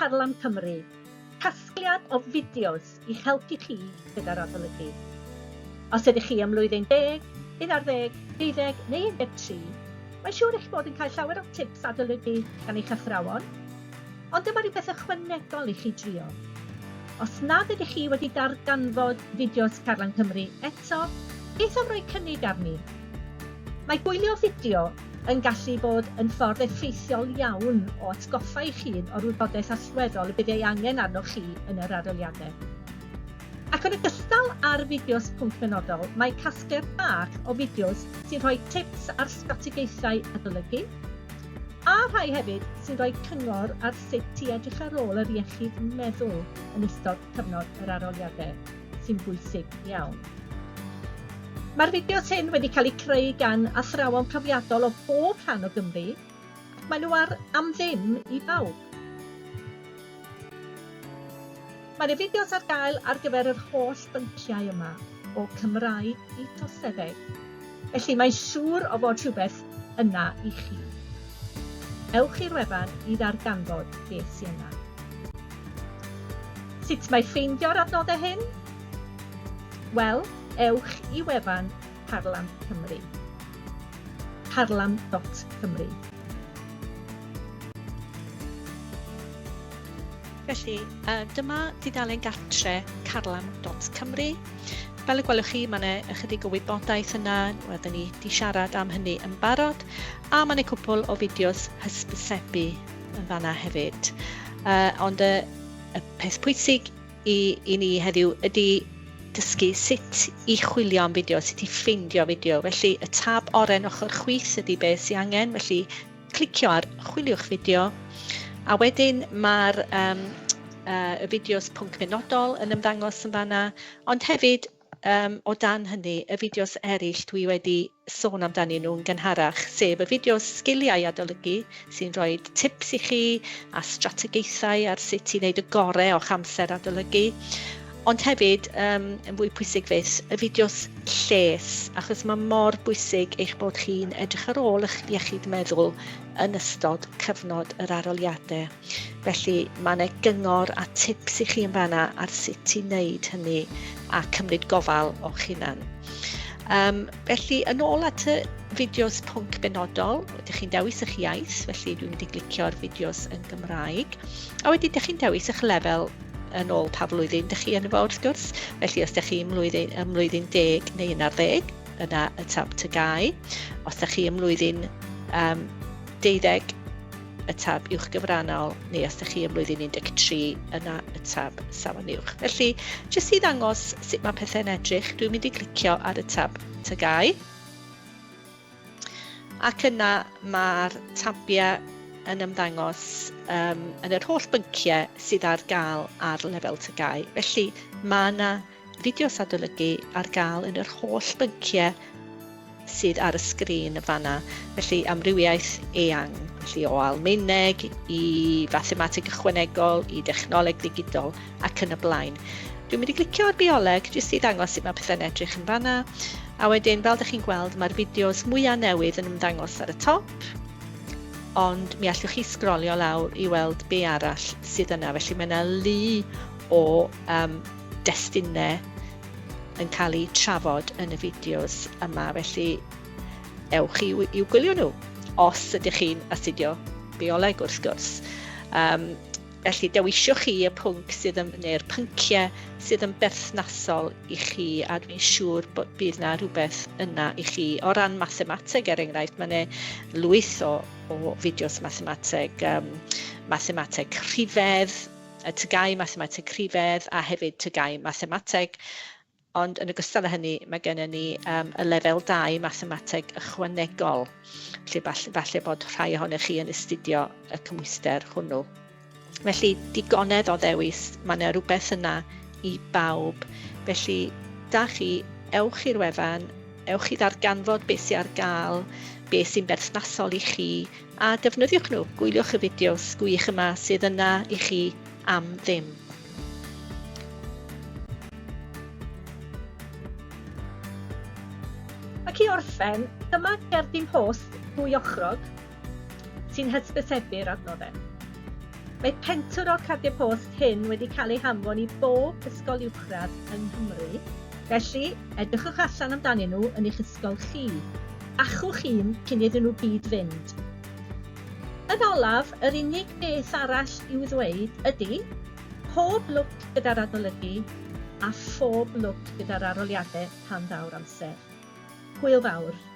Carlam Cymru, casgliad o fideos i'ch helpu chi gyda'r adolygu. Os ydych chi ym mlwyddyn deg, 11, 12 neu 13, mae'n siŵr eich bod yn cael llawer o tips adolygu gan eich athrawon, ond dyma rhywbeth ychwanegol i chi drio. Os nad ydych chi wedi darganfod fideos Carlam Cymru eto, beth am roi cynnig arni? Mae gwylio fideo yn gallu bod yn ffordd effeithiol iawn o atgoffa eich hun o'r wybodaeth allweddol y bydd ei angen arnoch chi yn yr arholiadau. Ac yn ogystal â'r fideos pwnc penodol, mae casgliad bach o fideos sy'n rhoi tips ar strategaethau adolygu, a rhai hefyd sy'n rhoi cyngor ar sut i edrych ar ôl yr iechyd meddwl yn ystod cyfnod yr arholiadau, sy'n bwysig iawn. Mae'r fideos hyn wedi cael eu creu gan athrawon profiadol o bob rhan o Gymru, ac maen nhw ar am ddim i bawb. Mae'r fideos ar gael ar gyfer yr holl bynciau yma, o Cymraeg i Troseddeg, felly mae'n siŵr o fod rhywbeth yna i chi. Ewch i'r wefan i ddarganfod beth sy yna. Sut mae ffeindio'r adnoddau hyn? Wel, ewch i wefan Carlam Cymru. Carlam.cymru. Felly, uh, dyma dudalen gartre carlam.cymru. Fel y gwelwch chi, mae yna ychydig o wybodaeth yna, roedden ni wedi siarad am hynny yn barod, a mae yna cwpl o fideos hysbysebu yn fanna hefyd. Uh, ond y, y peth pwysig i, i ni heddiw ydy dysgu sut i chwilio am fideo, sut i ffeindio fideo. Felly y tab oren ochr chwith ydy beth sy'n angen, felly clicio ar chwiliwch fideo, a wedyn mae'r um, uh, y fideos pwnc penodol yn ymddangos yn fanna, ond hefyd um, o dan hynny, y fideos eraill dwi wedi sôn amdanyn nhw'n gynharach, sef y fideos sgiliau adolygu sy'n rhoi tips i chi a strategaethau ar sut i wneud y gorau o'ch amser adolygu. Ond hefyd, um, yn fwy pwysig fyth, y fideos lles, achos mae mor bwysig eich bod chi'n edrych ar ôl eich iechyd meddwl yn ystod cyfnod yr aroliadau. Felly mae yna gyngor a tips i chi yn fanna ar sut i wneud hynny a cymryd gofal o'ch hunan. Um, felly, yn ôl at y fideos pwnc benodol, ydych chi'n dewis eich iaith, felly dwi'n mynd i glicio ar fideos yn Gymraeg. A wedyn, ydych chi'n dewis eich lefel yn ôl pa flwyddyn ydych chi yn efo wrth gwrs. Felly, os ydych chi'n mlwyddyn, ym mlwyddyn deg neu 11, yna y tab TGAU. Os ydych chi ym mlwyddyn um, deuddeg, y tab uwch gyfrannol, neu os ydych chi ym mlwyddyn 13, yna y tab safon uwch. Felly, jyst i ddangos sut mae pethau'n edrych, dwi'n mynd i glicio ar y tab TGAU. Ac yna mae'r tabiau yn ymddangos um, yn yr holl bynciau sydd ar gael ar lefel TGAU. Felly, mae yna fideos adolygu ar gael yn yr holl bynciau sydd ar y sgrin yn fanna. Felly amrywiaeth eang, felly o Almaeneg i fathemateg ychwanegol, i dechnoleg ddigidol ac yn y blaen. Dwi'n mynd i glicio ar bioleg jyst i ddangos sut mae pethau'n edrych yn fanna. A wedyn, fel ydych chi'n gweld, mae'r fideos mwyaf newydd yn ymddangos ar y top, ond mi allwch chi sgrolio lawr i weld be arall sydd yna. Felly mae yna lu o um, destunau yn cael eu trafod yn y fideos yma, felly ewch i'w, i'w gwylio nhw, os ydych chi'n astudio bioleg wrth gwrs. Um, felly dewisiwch chi y pwnc sydd yn, neu'r pynciau sydd yn berthnasol i chi a dwi'n siŵr bod bydd na rhywbeth yna i chi. O ran mathemateg er enghraifft, mae yna lwyth o, o fideos mathemateg, um, mathemateg rhifedd, y TGAU Mathemateg Rhifedd a hefyd TGAU Mathemateg. Ond yn ogystal â hynny, mae gennym ni um, y lefel 2 Mathemateg ychwanegol, lle falle, falle bod rhai ohonych chi yn astudio y cymhwyster hwnnw. Felly, digonedd o ddewis, mae yna rhywbeth yna i bawb. Felly, da chi, ewch i'r wefan, ewch i ddarganfod beth sy'n ar gael, beth sy'n berthnasol i chi, A defnyddiwch nhw, gwyliwch y fideos gwych yma sydd yna i chi am ddim. Ac i orffen, dyma gerdyn post ddwyochrog sy'n hysbysebu'r adnoddau. Mae pentwr o'r cardiau post hyn wedi cael eu hanfon i bob ysgol uwchradd yng Nghymru, felly edrychwch allan amdanyn nhw yn eich ysgol chi. Achwch un cyn iddyn nhw gyd fynd. Yn olaf, yr unig beth arall i'w ddweud ydy, pob lwc gyda'r adolygu a phob lwc gyda'r arholiadau pan ddaw'r amser. Hwyl fawr!